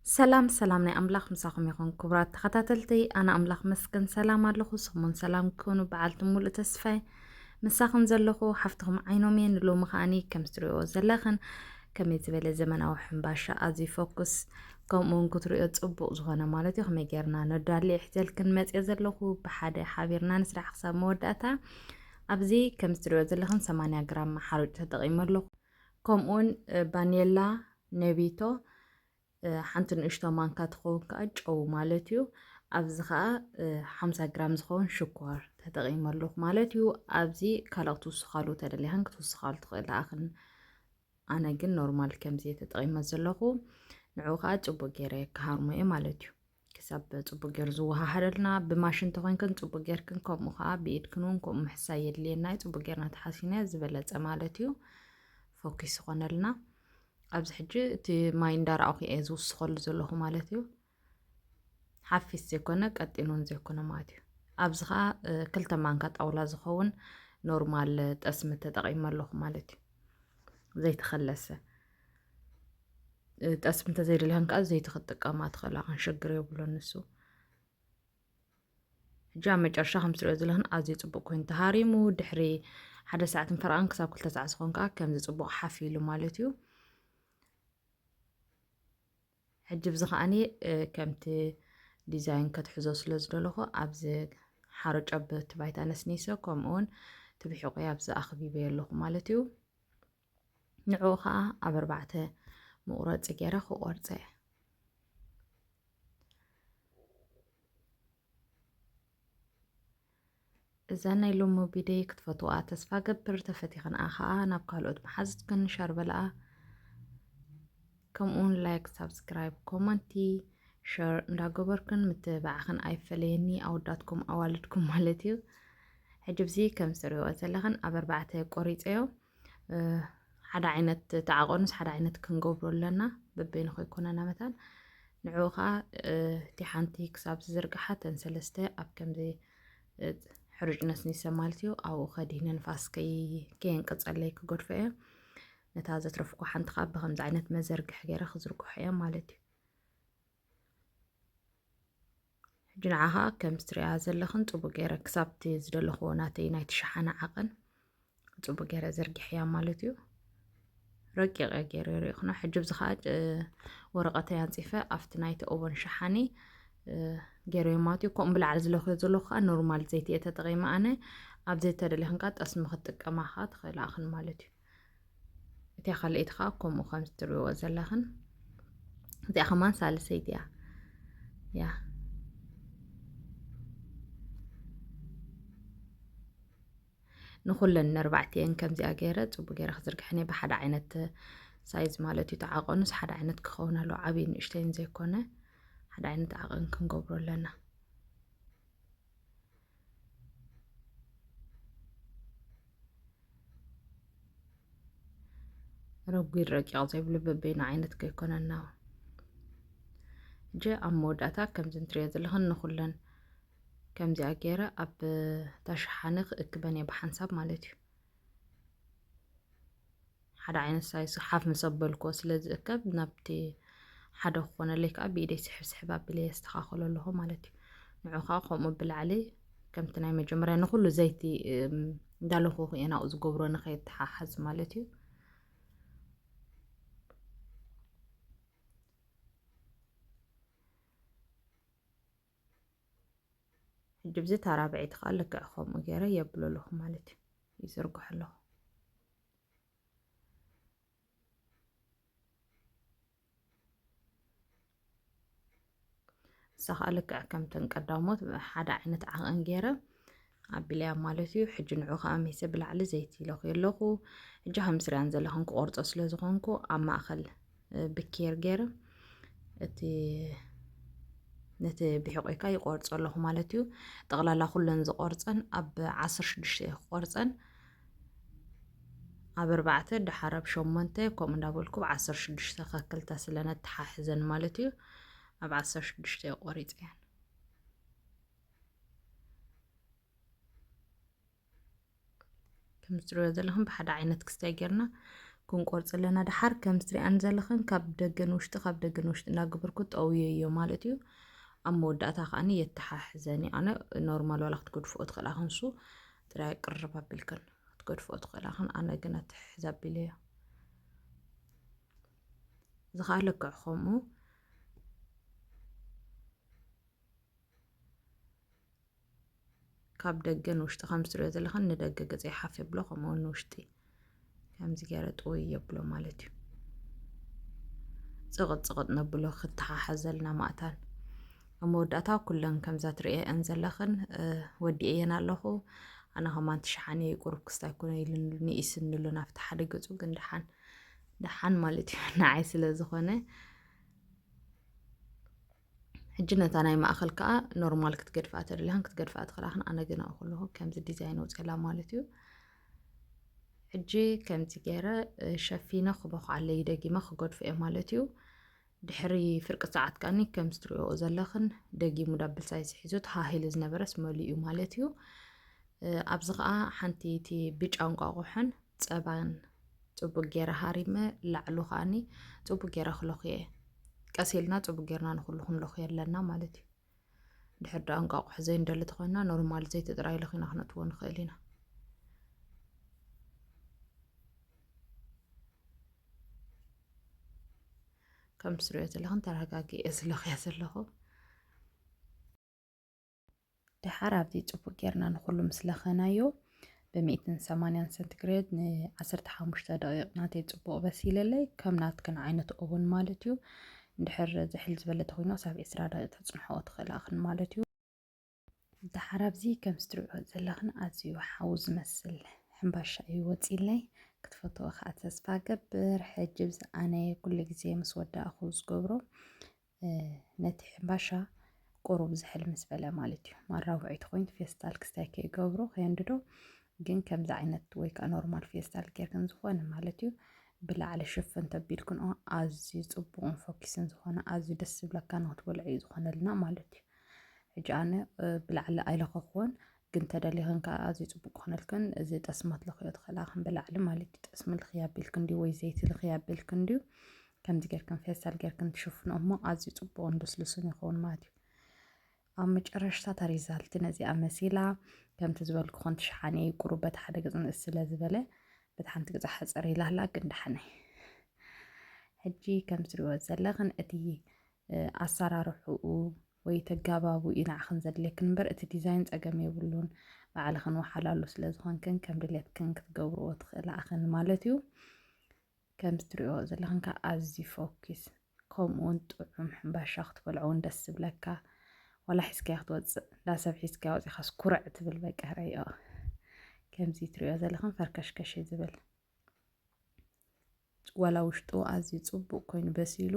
ሰላም ሰላም ናይ ኣምላኽ ምሳኹም ይኹን ክቡራት ተኸታተልተይ። ኣነ ኣምላኽ መስገን ሰላም ኣለኹ። ስኹምን ሰላም ክኾኑ በዓልቲ ሙሉእ ተስፋይ ምሳኹም ዘለኹ ሓፍትኹም ዓይኖም እየ። ንሎሚ ከዓኒ ከም ትሪኦ ዘለኽን ከመይ ዝበለ ዘመናዊ ሕምባሻ ኣዝዩ ፎኩስ ከምኡ እውን ክትሪኦ ጽቡቕ ዝኾነ ማለት እዩ። ከመይ ጌርና ነዳሊ ሒዘልክን መጽየ ዘለኹ ብሓደ ሓቢርና ንስራሕ ክሳብ መወዳእታ። ኣብዚ ከም ትሪኦ ዘለኽን ሰማንያ ግራም ሓሩጭ ተጠቒመ ኣለኹ። ከምኡውን ባኔላ ነቢቶ ሓንቲ ንእሽቶ ማንካ ትኸውን ከዓ ጨው ማለት እዩ። ኣብዚ ከዓ ሓምሳ ግራም ዝኸውን ሽኮር ተጠቒመ ኣለኹ ማለት እዩ። ኣብዚ ካልእ ክትውስኻሉ ተደሊኻን ክትውስኻሉ ትኽእል ኣኽን ኣነ ግን ኖርማል ከምዚ ተጠቒመ ዘለኹ። ንዑ ከዓ ጽቡቅ ገይረ ክሃርሞ እየ ማለት እዩ። ክሳብ ጽቡቅ ገይሩ ዝወሃሃደልና ብማሽን ተኾይንክን ጽቡቅ ጌርክን ከምኡ ከዓ ብኢድክን እውን ከምኡ ምሕሳይ የድልየና እዩ። ጽቡቅ ጌርና ተሓሲና ዝበለጸ ማለት እዩ። ፎኪስ ይኾነልና። ኣብዚ ሕጂ እቲ ማይ እንዳረኣኹ እየ ዝውስኸሉ ዘለኹ ማለት እዩ። ሓፊስ ዘይኮነ ቀጢኑን ዘይኮነ ማለት እዩ። ኣብዚ ከዓ ክልተ ማንካ ጣውላ ዝኸውን ኖርማል ጠስሚ ተጠቒመ ኣለኹ ማለት እዩ። ዘይተኸለሰ ጠስሚ እንተዘይደልያን ከዓ ዘይቲ ክትጥቀማ ትኽእላ፣ ክንሽግር የብሉን ንሱ። ሕጂ ኣብ መጨረሻ ከም ትሪኦ ዘለኽን ኣዝዩ ጽቡቕ ኮይኑ ተሃሪሙ ድሕሪ ሓደ ሰዓትን ፈረቓን ክሳብ ክልተ ሰዓት ዝኾን ከዓ ከምዚ ጽቡቕ ሓፍ ኢሉ ማለት እዩ። ሕጂ ብዚ ከዓኒ ከምቲ ዲዛይን ከትሕዞ ስለ ዝደለኹ ኣብዚ ሓሮ ጨብ እቲ ቫይታ ነስኒሰ ከምኡውን ትብሒቆ ኣብዚ ኣኽቢበ ኣለኹ ማለት እዩ። ንዕኡ ከዓ ኣብ ኣርባዕተ መቑረፂ ገይረ ክቆርፀ እየ። እዛ ናይ ሎሚ ቪደይ ክትፈትዋ ተስፋ ገብር። ተፈቲኽንኣ ከዓ ናብ ካልኦት መሓዝትክን ሸር በልኣ። ከምኡውን ላይክ፣ ሳብስክራይብ፣ ኮመንቲ፣ ሸር እንዳገበርክን ምትብባዕኽን ኣይፈለየኒ። ኣወዳትኩም ኣዋልድኩም ማለት እዩ። ሕጂ ብዚ ከም ዝሪኦ ዘለኽን ኣብ ኣርባዕተ ቆሪፀዮ። ሓደ ዓይነት ተዓቐኑስ ሓደ ዓይነት ክንገብሮ ኣለና። በበይኑ ከይኮነና መታን ንዕኡ ከዓ እቲ ሓንቲ ክሳብ ዝዝርግሓ ተን ሰለስተ ኣብ ከምዚ ሕሩጭ ነስኒሰ ማለት እዩ። ኣብኡ ከዲነ ንፋስ ከይ- ከየንቅፀለይ ክገድፎ እየ። ነታ ዘትረፍኩ ሓንቲ ከዓ ብከምዚ ዓይነት መዘርግሒ ገይረ ክዝርግሖ እየ ማለት እዩ። ሕጂ ንዓ ከዓ ከም ትሪኣ ዘለኽን ጽቡቅ ገይረ ክሳብቲ ዝደለኽዎ ናተይ ናይቲ ሸሓነ ዓቐን ጽቡቅ ገይረ ዘርጊሐያ ማለት እዩ። ረቂቕ እየ ገይረ ርኢኹና። ሕጂ ብዚ ከዓ ወረቐተይ ኣንጺፈ ኣብቲ ናይቲ ኦቨን ሸሓኒ ገይረ ማለት እዩ። ከምኡ ብላዕሊ ዝለኽዮ ዘለኹ ከዓ ኖርማል ዘይቲ እየ ተጠቒመ ኣነ። ኣብ ዘይተደሊኽን ከዓ ጠስሚ ክትጥቀማ ከዓ ትኽእላ ኣኽን ማለት እዩ። እቲኣ ካልኣይቲ ከዓ ከምኡ ከም እትሪእዎ ዘለኽን እዚኣ ከማን ሳልሰይቲ እያ። ያ ንኹለን ነርባዕቲኤን ከምዚኣ ገይረ ጽቡቅ ገይረ ክዝርግሐን እየ። ብሓደ ዓይነት ሳይዝ ማለት እዩ። ተዓቐኑስ ሓደ ዓይነት ክኸውን ኣለዎ። ዓብይ ንእሽተይን ዘይኮነ ሓደ ዓይነት ዓቐን ክንገብሮ ኣለና። ረጒድ ረቂቕ ዘይብሉ በበይኑ ዓይነት ከይኮነና። ሕጂ ኣብ መወዳእታ ከምዚ እንትሪኦ ዘለኽን ንኹለን ከምዚኣ ገይረ ኣብ ታሽሓኒ ክእክበን እየ ብሓንሳብ ማለት እዩ። ሓደ ዓይነት ሳይዝ ሓፍ ምስ ኣበልክዎ ስለ ዝእከብ ናብቲ ሓደ ክኾነለይ ከዓ ብኢደይ ስሕብ ስሕብ ኣቢለ የስተኻኽሎ ኣለኹ ማለት እዩ። ንዑ ከዓ ከምኡ ብላዕሊ ከምቲ ናይ መጀመርያ ንኹሉ ዘይቲ እንዳለኹ እየ ናብኡ ዝገብሮ ንኸይተሓሓዝ ማለት እዩ። ሕጂ ብዚ ታራብዒቲ ከዓ ልክዕ ከምኡ ገይረ የብሎ ኣለኹ ማለት እዩ። ይዝርግሖ ኣለኹ። እሳ ከዓ ልክዕ ከምተን ቀዳሞት ሓደ ዓይነት ዓቐን ገይረ ኣቢለያ ማለት እዩ። ሕጂ ንዑ ከዓ ሜሰ ብላዕሊ ዘይቲ ኢለኹ ኣለኹ። ሕጂ ከም ስሪያን ዘለኹን ክቆርጾ ስለ ዝኾንኩ ኣብ ማእኸል ብኬር ገይረ እቲ ነቲ ብሕቆይካ ይቆርጾ ኣለኹ ማለት እዩ። ጠቕላላ ኩለን ዝቆርጸን ኣብ ዓሰርተ ሽዱሽተ እየ ክቆርጸን። ኣብ ኣርባዕተ ደሓር ኣብ ሸሞንተ ከምኡ እንዳበልኩ ብ ዓሰርተ ሽዱሽተ ከክልተ ስለ ነተሓሕዘን ማለት እዩ። ኣብ ዓሰርተ ሽዱሽተ እየ ቆሪጸን። ከም ትሪኦ ዘለኹም ብሓደ ዓይነት ክስታይ ጌርና ክንቆርፅ ኣለና። ደሓር ከም ትሪኣን ዘለኽን ካብ ደገ ንውሽጢ፣ ካብ ደገ ንውሽጢ እናገበርኩ ጠውየዮ ማለት እዩ። ኣብ መወዳእታ ከዓኒ የተሓሕዘኒ። ኣነ ኖርማል ዋላ ክትገድፍኦ ትኽእላ ክንሱ ጥራይ ቅርብ ኣቢልክን ክትገድፍኦ ትኽእላ ኽን፣ ኣነ ግን ኣትሕሕዝ ኣቢለዮ። እዚ ከዓ ልክዕ ከምኡ ካብ ደገ ንውሽጢ ከም ትሪኦ ዘለኽን ንደገ ገፀ ሓፍ የብሎ፣ ከምኡ ንውሽጢ ከምዚ ገይረ ጥውይ የብሎ ማለት እዩ። ፅቕጥ ፅቕጥ ነብሎ ክተሓሓዘልና ማእታን። ኣብ መወዳእታ ኩለን ከምዛ ትሪኤን ዘለኽን ወዲኤየን ኣለኹ። ኣነ ከማን ትሽሓን እየ ቁሩብ ክስታይ ኮነ ኢሉ ንኢስንሉ ናብቲ ሓደ ገፁ፣ ግን ደሓን ደሓን ማለት እዩ ንዓይ ስለ ዝኾነ። ሕጂ ነታ ናይ ማእኸል ከዓ ኖርማል ክትገድፍኣ ተደሊኻን ክትገድፍኣ ትኽእላ ኽን፣ ኣነ ግን ኣብኡ ከለኹ ከምዚ ዲዛይን ወፅላ ማለት እዩ። ሕጂ ከምዚ ገይረ ሸፊነ ክበኹዓለይ ደጊመ ክገድፎ እየ ማለት እዩ። ድሕሪ ፍርቂ ሰዓት ከዓኒ ከምዚ ትሪኦ ዘለኽን ደጊሙ ዳብል ሳይዝ ሒዙ ተሃሂሉ ዝነበረስ መሊኡ ማለት እዩ። ኣብዚ ከዓ ሓንቲ እቲ ብጫ እንቋቑሖን ፀባን ፅቡቅ ገይረ ሃሪመ፣ ላዕሉ ከዓኒ ፅቡቅ ገይረ ክለኽየ። ቀስ ኢልና ፅቡቅ ገይርና ንኩሉ ክንለኽዮ ኣለና ማለት እዩ። ድሕር ደኣ እንቋቑሖ ዘይንደሊ ተኾይና ኖርማል ዘይቲ ጥራይ ለኺና ክነእትዎ ንኽእል ኢና። ከም ትሪኦ ዘለኽን ተረጋጊ እየ ዝለኽያ ዘለኹ። ደሓር ኣብዚ ጽቡቅ ጌርና ንኹሉ ምስ ለኸናዮ፣ ብ ሚእትን ሰማንያን ሰንቲግሬድ ን ዓሰርተ ሓሙሽተ ደቂቕ ናተይ ጽቡቅ በሲለለይ፣ ከም ናትክን ዓይነት ኦቨን ማለት እዩ። እንድሕር ዝሕል ዝበለ ተኾይኑ፣ ክሳብ ዕስራ ደቂቕ ተጽንሕኦ ትኽእላ ኢኽን ማለት እዩ። ደሓር ኣብዚ ከም ትሪኦ ዘለኽን ኣዝዩ ሓዊ ዝመስል ሕምባሻ እዩ ወጺለይ። ክትፈትዎ ከኣ ተስፋ ገብር። ሕጂ ብዚ ኣነ ኩሉ ግዜ ምስ ወዳእኹ ዝገብሮ፣ እ፣ ነቲ ሕምባሻ ቁሩብ ዝሕል ምስ በለ ማለት እዩ። ማራ ውዕይቲ ኮይኑ ፌስታል ክስታይ ከይገብሮ ከየንድዶ፣ ግን ከምዚ ዓይነት ወይ ከኣ ኖርማል ፌስታል ጌርክን ዝኾነ ማለት እዩ ብላዕሊ ሽፍን ተቢልክንኦ ኣዝዩ ጽቡቕን ፎኪስን ዝኾነ ኣዝዩ ደስ ዝብለካ ንክትበልዕዮ ዝኾነልና ማለት እዩ። ሕጂ ኣነ፣ እ፣ ብላዕሊ ኣይለኸኽዎን፣ ግን ተደሊኽን ከኣ ኣዝዩ ጽቡቅ ክኾነልክን እዚ ጠስሚ ክትለኽዮ ትኽእላ ኢኽን ብላዕሊ ማለት እዩ። ጠስሚ ልኽያ ኣቢልክን ድዩ ወይ ዘይቲ ልኽያ ኣቢልክን ድዩ፣ ከምዚ ጌርክን ፌስታል ጌርክን ትሽፍንኦ እሞ ኣዝዩ ጽቡቅን ልስሉስን ይኸውን ማለት እዩ። ኣብ መጨረሽታ እታ ሪዛልት ነዚኣ መሲላ፣ ከምቲ ዝበልኩኽን ትሽሓነይ ቁሩብ በቲ ሓደ ገጽ ንእስ ስለ ዝበለ፣ በቲ ሓንቲ ገጽ ሕጽር ኢላ ኣላ፣ ግን ደሓነይ። ሕጂ ከም ትሪእዎ ዘለኽን እቲ፣ እ፣ ኣሰራርሕኡ ወይ ተጋባቡ እዩ ንዓኽን ዘድልየክን እምበር፣ እቲ ዲዛይን ጸገም የብሉን። ባዕልኽን ወሓላሉ ስለ ዝኾንክን ከም ድሌትክን ክትገብርዎ ትኽእላ ኢኽን ማለት እዩ። ከም ትሪእዎ ዘለኽን ከኣ ኣዝዩ ፎኪስ፣ ከምኡ እውን ጥዑም ሕምባሻ ክትበልዖ እውን ደስ ዝብለካ። ዋላ ሒዝካዮ ክትወጽእ፣ እንዳ ሰብ ሒዝካዮ ወጺኻስ ኩርዕ ትብል በቃ ረዮ። ከምዚ ትሪእዮ ዘለኽን ፈርከሽከሽ እዩ ዝብል። ዋላ ውሽጡ ኣዝዩ ጽቡቅ ኮይኑ በሲሉ፣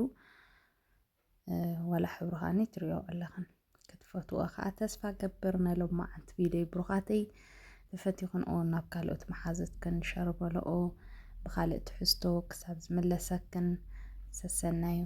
እ፣ ዋላ ሕብሩ ከኣኒ ትሪኦ ኣለኽን። ክትፈትዎ ከኣ ተስፋ ገብር። ናይ ሎማዓንቲ ቪድዮ ብሩኻተይ ተፈቲኹንኦ ናብ ካልኦት መሓዙትክን ሸር በልኦ። ብኻልእ ትሕዝቶ ክሳብ ዝምለሰክን ሰሰናዩ።